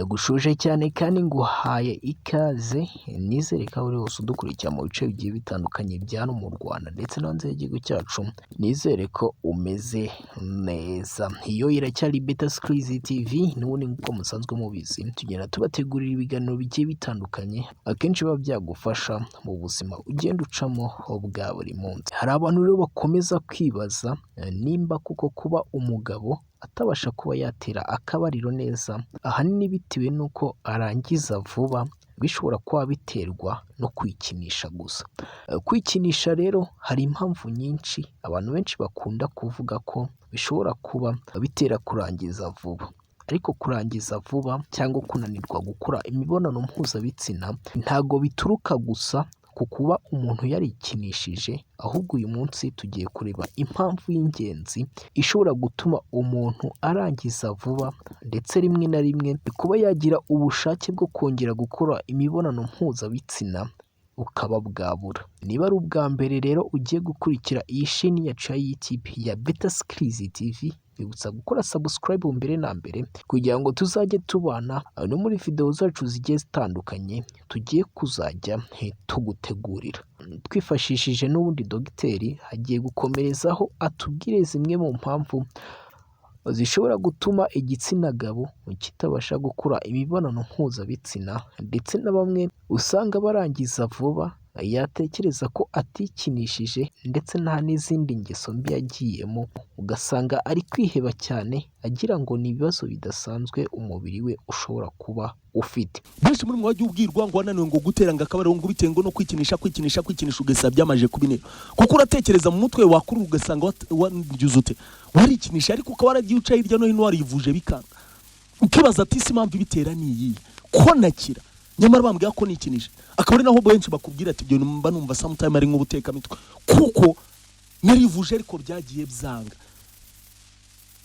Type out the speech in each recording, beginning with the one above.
Ndagushuje cyane kandi nguhaye ikaze, nizere ko aho uri hose udukurikira mu bice bigiye bitandukanye bya hano mu Rwanda ndetse no hanze y'igihugu cyacu, nizere ko umeze neza. Iyo iracyari Beta Skills TV, n'ubundi nk'uko musanzwe mubizi, tugenda tubategurira ibiganiro bigiye bitandukanye, akenshi biba byagufasha mu buzima ugenda ucamo bwa buri munsi. Hari abantu rero bakomeza kwibaza nimba koko kuba umugabo atabasha kuba yatera akabariro neza, ahanini bitewe n'uko arangiza vuba, bishobora kuba biterwa no kwikinisha gusa. Kwikinisha rero hari impamvu nyinshi abantu benshi bakunda kuvuga ko bishobora kuba bitera kurangiza vuba. Ariko kurangiza vuba cyangwa kunanirwa gukora imibonano mpuzabitsina ntago bituruka gusa ku kuba umuntu yarikinishije, ahubwo uyu munsi tugiye kureba impamvu y'ingenzi ishobora gutuma umuntu arangiza vuba, ndetse rimwe na rimwe kuba yagira ubushake bwo kongera gukora imibonano mpuzabitsina bukaba bwabura. Niba ari ubwa mbere rero ugiye gukurikira iyi sheni yacu ya YouTube ya Beta Skills TV, bibutsa gukora subscribe mbere na mbere kugira ngo tuzajye tubana no muri video zacu zigiye zitandukanye tugiye kuzajya tugutegurira. Twifashishije n'ubundi dogiteri agiye gukomerezaho atubwire zimwe mu mpamvu zishobora gutuma igitsina gabo kitabasha gukora imibonano mpuzabitsina, ndetse na bamwe usanga barangiza vuba, yatekereza ko atikinishije ndetse nta n'izindi ngeso mbi yagiyemo, ugasanga ari kwiheba cyane agira ngo ni ibibazo bidasanzwe umubiri we ushobora kuba ufite. Benshi muri mwe wajya ubwirwa ngo wananiwe ngo gutera ngo akabariro, ngo bitewe ngo no kwikinisha, kwikinisha, kwikinisha, ugasanga byamaje kubinera, kuko uratekereza mu mutwe wakurura ugasanga wagize ute, warikinisha, ariko ukaba waragiye uca hirya no hino, warivuje bikanga, ukibaza ati: "Isi impamvu ibitera ni iyihe ko nakira nyamara bambwira ko nikinisha?" Akaba ari naho benshi bakubwira ati: "Ibyo mba numva sometime ari nk'ubutekamitwe, kuko narivuje ariko byagiye byanga."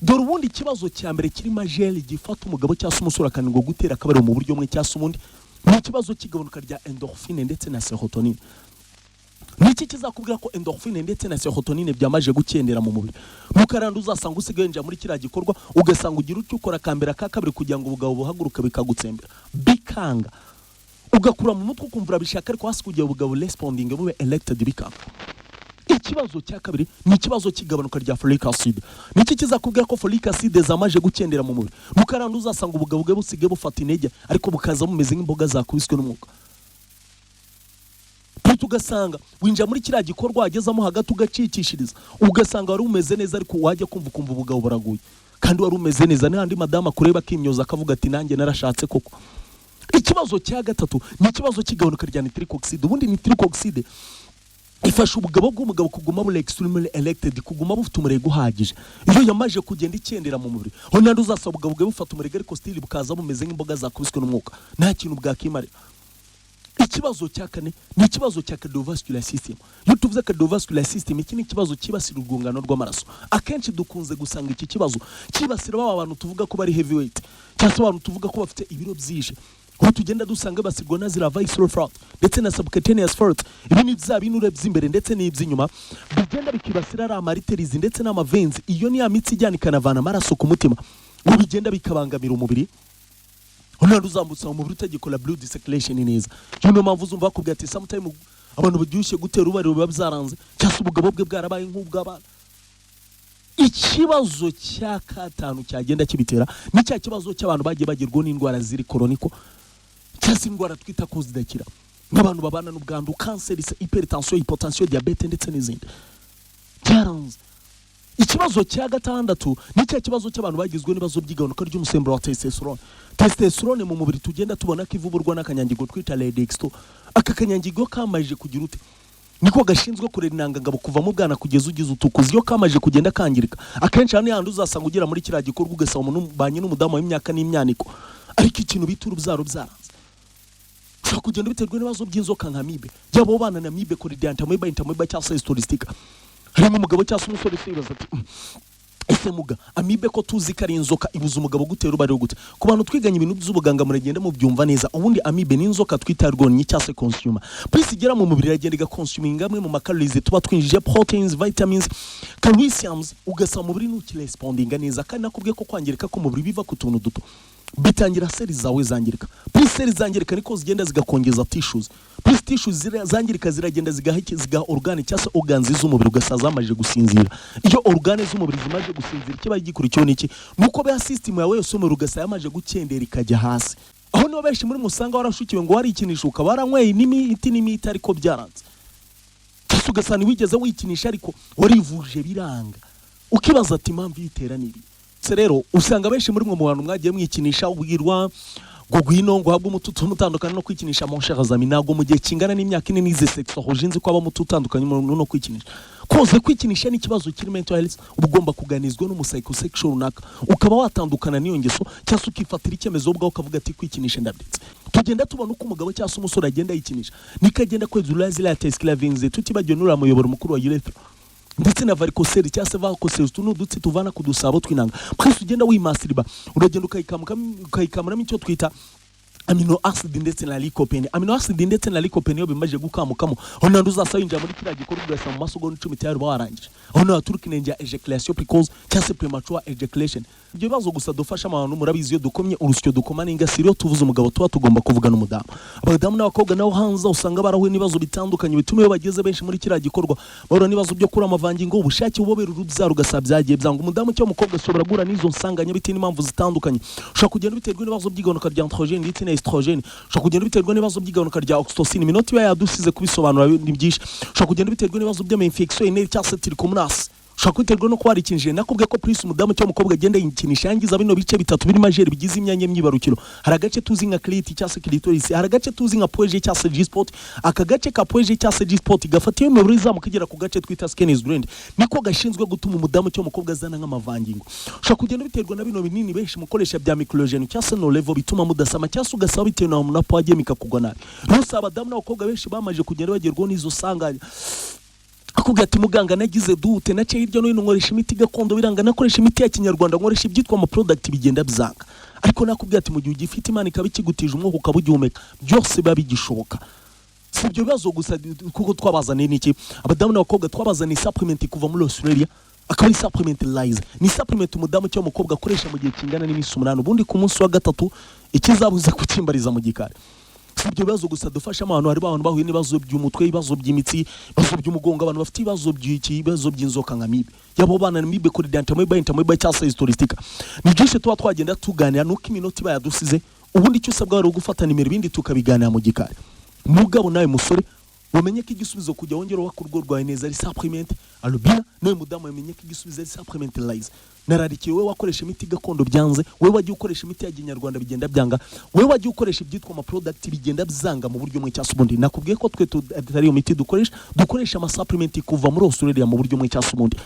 Dore ubundi ikibazo cya mbere kiri majeur gifata umugabo cyangwa se umusore akananirwa gutera akabariro mu buryo bumwe cyangwa se ubundi ni ikibazo cy'igabanuka rya endorphine ndetse na serotonine. Ni iki kizakubwira ko endorphine ndetse na serotonine byamaje gukendera mu mubiri? Nuko uzasanga usigaye winjira muri kiriya gikorwa, ugasanga ugira icyo ukora akambere, aka kabiri, kugira ngo ubugabo buhaguruke bikagutsembera, bikanga, ugakura mu mutwe ukumva urabishaka, ariko hasi kugira ubugabo responding bube erected bikanga. Ikibazo cya kabiri ni ikibazo cy'igabanuka rya folic acid. Ni iki kizakubwira ko folic acid zamaje gukendera mu mubiri? Nuko uzasanga ubugabo bwe busigaye bufata intege, ariko bukaza bumeze nk'imboga zakubiswe n'umwuka. Bityo ugasanga winjira muri kiriya gikorwa, wagezamo hagati ugacikishiriza, ugasanga wari umeze neza, ariko wajya kumva ukumva ubugabo buraguye kandi wari umeze neza. N'andi madamu akureba akimyoza, akavuga ati: "Nanjye narashatse koko." Ikibazo cya gatatu ni ikibazo cy'igabanuka rya nitric oxide. Ubundi nitric oxide ifasha ubugabo bw'umugabo kuguma buri extremely erected, kuguma bufite umurego uhagije. Iyo yamaje kugenda ikendera mu mubiri, ho nandi uzasaba ubugabo bwe bufata umurego, ariko still bukaza bumeze nk'imboga zakubiswe n'umwuka, nta kintu bwakimarira. Ikibazo cya kane ni ikibazo cya cardiovascular system. Iyo tuvuze cardiovascular system, iki ni ikibazo cyibasira urwungano rw'amaraso. Akenshi dukunze gusanga iki kibazo cyibasira ba bantu tuvuga ko bari heavyweight, cyangwa se abantu tuvuga ko bafite ibiro byinshi, aho tugenda dusanga basirwa na ziriya visceral fat ndetse na subcutaneous fat. Ibi ni bya binure by'imbere ndetse n'iby'inyuma bigenda bikibasira ari ama arteries ndetse n'ama veins. Iyo ni ya mitsi ijyana ikanavana amaraso ku mutima, ngo bigenda bikabangamira umubiri, none uzambutsa umubiri utagikora blood circulation neza. Iyo niyo mpamvu uzumva bakubwira ati sometime abantu babyibushye gutera ubariro biba byaranze, cyangwa se ubugabo bwe bwarabaye nk'ubw'abana. Ikibazo cya gatanu cyagenda kibitera ni cya kibazo cy'abantu bagiye bagirwaho n'indwara ziri chronic, cyangwa se indwara twita ko zidakira, nk'abantu babana n'ubwandu, kanseri, hypertension, hypotension, diabète ndetse n'izindi, byaranze. Ikibazo cya gatandatu ni cya kibazo cy'abantu bagizwe n'ibibazo by'igabanuka ry'umusemburo wa testosterone. Testosterone mu mubiri tugenda tubona ko ivuburwa n'akanyangingo twita Leydig. Aka kanyangingo kamaje kugira ute? Niko gashinzwe kurera intangangabo kuva mu bwana kugeza ugize utukuzi. Iyo kamaje kugenda kangirika, akenshi hano yandi uzasanga ugera muri kiriya gikorwa, ugasanga umuntu ubanye n'umudamu w'imyaka n'imyaniko, ariko ikintu bita urubyaro byaranze. Ushobora kugenda biterwa n'ibibazo by'inzoka nka amibe, yaba ubana na amibe colidae, entamoeba, entamoeba cyangwa se histolytica. Harimo umugabo cyangwa se umusore se yibaza ati: Ese muga, amibe ko tuzi ko ari inzoka ibuza umugabo gutera ubariro gute?" Ku bantu twiganye ibintu by'ubuganga muragenda mubyumva neza. Ubundi amibe ni inzoka twita rwonnyi cyangwa se consumer. Plus igera mu mubiri, iragenda igaconsuminga amwe mu ma calories tuba twinjije, proteins, vitamins, calciums, ugasanga umubiri ntukirespondinga neza. Kandi nakubwiye ko kwangirika k'umubiri biva ku tuntu duto. Bitangira cell zawe zangirika. Plus cell zangirika, niko zigenda zigakongeza tissues. Plus tissues zangirika, ziragenda zigaha iki? Zigaha organe cyangwa se organs z'umubiri, ugasanga zamaze gusinzira. Iyo organe z'umubiri zimaze gusinzira, ikiba gikurikiyeho ni iki? Nuko bya system yawe yose y'umubiri ugasanga yamaze gukendera, ikajya hasi. Aho niho benshi muri musanga warashukiwe ngo warikinisha, ukaba waranyweye n'imiti n'imiti ariko byaranze, cyangwa ugasanga wigeze wikinisha ariko warivuje biranga, ukibaza ati: "Impamvu yitera ni ibi?" Se rero usanga benshi muri mwe mu bantu mwagiye mwikinisha, ubwirwa ngo ngwino ngo uhabwe umuti utuma utandukana no kwikinisha. Mon cher ami, ntabwo mu gihe kingana n'imyaka 4 nize sexologie nzi ko aba umuti utandukanye no kwikinisha. Koze kwikinisha ni ikibazo kiri mental health, uba ugomba kuganizwa n'umupsychosexual runaka, ukaba watandukana n'iyo ngeso, cyangwa se ukifatira icyemezo ubwawe ukavuga ati: "Kwikinisha ndabyetse." Tugenda tubona uko umugabo cyangwa se umusore agenda yikinisha, niko agenda kwezura ziriya testicular veins, tutibagiwe n'uriya muyoboro mukuru wa urethra, ndetse na varicocele cyangwa se varicocele. Utu ni udutsi tuvana ku dusabo tw'intanga. Twese ugenda wimasiriba, uragenda ukayikamuramo icyo twita amino acid ndetse na lycopene. Amino acid ndetse na lycopene iyo bimaze gukamukamo, aho nandi uzasa winjira muri kiriya gikorwa, ugasanga mu masegonda 10 tayari uba warangije. Aho naho haturuka inenge ya ejaculation précoce cyangwa se premature ejaculation. Ibyo bibazo gusa dufasha abantu, murabizi, iyo dukomye urusyo dukoma n'ingasire. Iyo tuvuze umugabo tuba tugomba kuvuga n'umudamu. Abadamu n'abakobwa nabo hanze usanga barahuye n'ibibazo bitandukanye bituma iyo bageze benshi muri kiriya gikorwa bahura n'ibibazo byo kuri amavangingo, ubushake bubobera urubyaro ugasaba byagiye byanga. Umudamu cyangwa umukobwa ashobora guhura n'izo nsanganya bitewe n'impamvu zitandukanye. Ushobora kugenda biterwa n'ibibazo by'igabanuka rya androgène ndetse na estrogène, ushobora kugenda biterwa n'ibibazo by'igabanuka rya oxytocine. Iminota iba yadusize, kubisobanura ni byinshi. Ushobora kugenda biterwa n'ibibazo by'ama-infection urinaire cyangwa se trichomonas, ushobora kubiterwa no kuba warikinishije. Nakubwiye ko plus umudamu cyangwa umukobwa agenda yikinisha, yangiza bino bice bitatu biri majeur bigize imyanya y'imyibarukiro. Hari agace tuzi nka clit cyangwa se clitoris, hari agace tuzi nka point G cyangwa se G-spot. Aka gace ka point G cyangwa se G-spot gafata iyo imibiri izamuka igera ku gace twita Skene's gland, niko gashinzwe gutuma umudamu cyangwa umukobwa azana nk'amavangingo. Ushobora kugenda biterwa na bino binini benshi mukoresha bya Microgynon cyangwa se Norlevo bituma mudasama, cyangwa se ugasaba bitewe na munapo wagiye mikakugwa nabi. Rero si abadamu n'abakobwa benshi bamaze kugenda bagerwaho n'izo sanganya, akubwira ati: "Muganga, nagize dute, naciye hirya no hino, nkoresha imiti gakondo biranga, nakoresha imiti ya kinyarwanda, nkoresha ibyitwa ama product bigenda byanga." Ariko nakubwira ati mu gihe ugifite Imana ikaba ikigutije umwuka, ukaba ugihumeka, byose biba bigishoboka. Si ibyo bibazo gusa, kuko twabazaniye n'iki? Abadamu n'abakobwa, twabazaniye supplement kuva muri Australia, akaba ari supplement Lize. Ni supplement umudamu cyangwa umukobwa akoresha mu gihe kingana n'iminsi 8, ubundi ku munsi wa gatatu ikizabuza kukimbariza mu gikari. Si ibyo bibazo gusa dufasha abantu. Hari abantu bahuye n'ibibazo by'umutwe, ibibazo by'imitsi, ibibazo by'umugongo, abantu bafite ibibazo by'iki, ibibazo by'inzoka nka amibe, yabo bana amibe kuri dientamoeba, entamoeba cyangwa se histolytica. Ni byinshi tuba twagenda tuganira, nuko iminota iba yadusize. Ubundi icyo usabwa ari ugufata nimero, ibindi tukabiganira mu gikari. Mugabo nawe musore, umenye ko igisubizo kujya wongera wubaka urugo rwawe neza ari supplement Alubina. Nawe mudamu, umenye ko igisubizo ari supplement Lize. Nararikiye wowe wakoresha imiti gakondo byanze, wowe wagiye ukoresha imiti ya kinyarwanda bigenda byanga, wowe wagiye ukoresha ibyitwa ama product bigenda byanga mu buryo bumwe cyangwa se ubundi. Nakubwiye ko twe atari iyo miti dukoresha, dukoresha ama supplement kuva muri Australia mu buryo bumwe cyangwa se ubundi.